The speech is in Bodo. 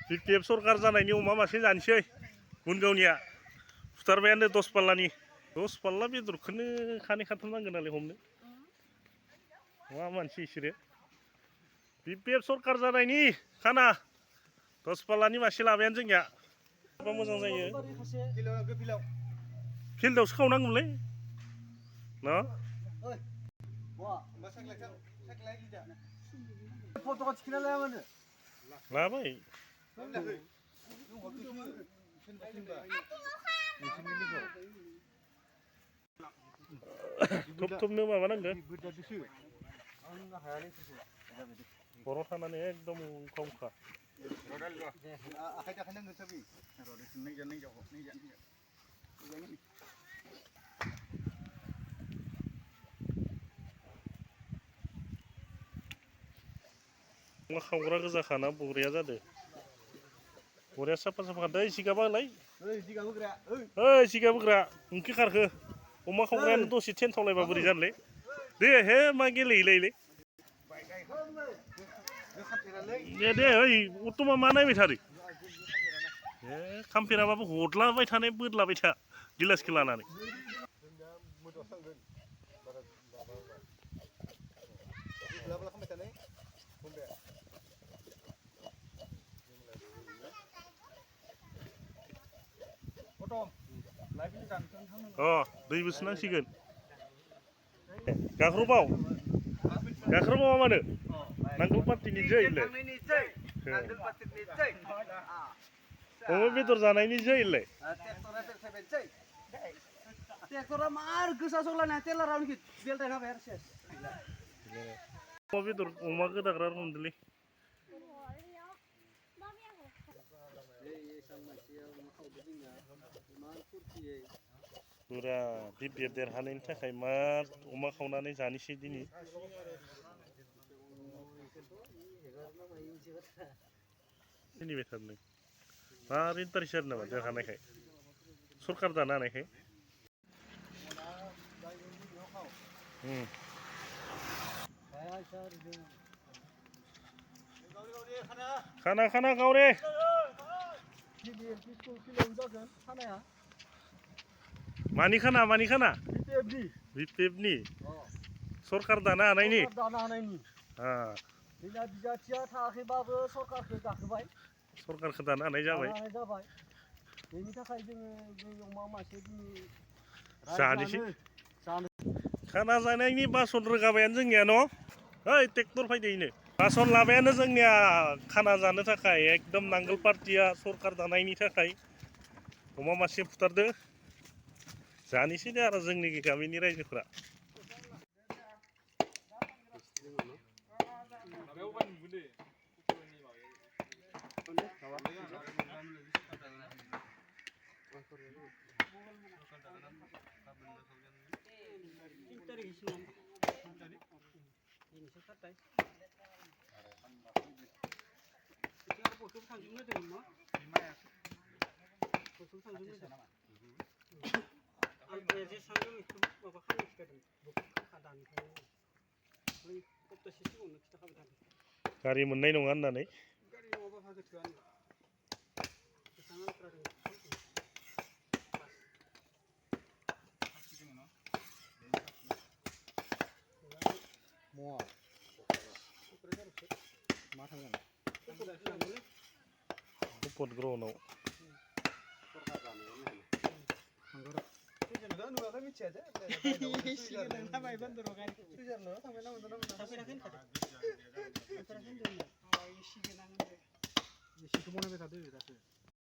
BPF सरकार जानायनि अमा मासे जानोसै गुनगावनिया फुथारबायानो 10 पाल्लानि 10 पाल्ला बेदरखौनो खानै खाथाम नांगोन नालाय हमनो मा मानसि इसोरो BPF सरकार जानायनि खाना 10 पाल्लानि मासे लाबायानो जोंनिया मोजां जायो फिल्डआवसो खावनांगौलै न लाबाय थब थबनो माबानांगोन बर' थानानै एकदम खमखा मा खावग्रा गोजाखाना बरिया जादों बरिया साफा साफा खादों जिगाबालाय जिगाब होग्रा ओंख्रि खारखो अमा खावग्रायानो दसे थेनथावलायबा बोरै जानोलै दे हे मा गेलेयोलायलै दे ओइ अट'मा मा नायबाय थादो ए खामफेराबाबो हदलाबाय थानाय बोदलाबाय था गिलासखौ लानानै दैबो सोनांसिगोन गाख्रबाव मानो नांगोल पार्टिनि जै अमा बेदर जानायनि जैलाय अमा बेदर अमा गोदाग्रा रंदोलै पुरा BPF देरहानायनि थाखाय मा अमा खावनानै जानोसै दिनै सोलिबाय थादों मार इन्टारेस्ट जादों नामा देरहानायखाय सरकार दानो हानायखाय खाना गावरे मानि खाना BPF नि सरकार दानो हानायनि सरकारखौ दानो हानाय जाबाय बेनि थाखाय जोङो अमा मासे जानोसै खाना जानायनि बासन रोगाबायानो जोंनिया न' ओइ ट्रेक्टर फैदों बासन लाबायानो जोंनिया खाना जानो थाखाय एकदम नांगोल पार्टिया सरकार दानायनि थाखाय अमा मासे फुथारदो जानोसै दे आरो जोंनि गामिनि रायजोफोरा गारि मोननाय नङा होननानै भट ग्रहनाव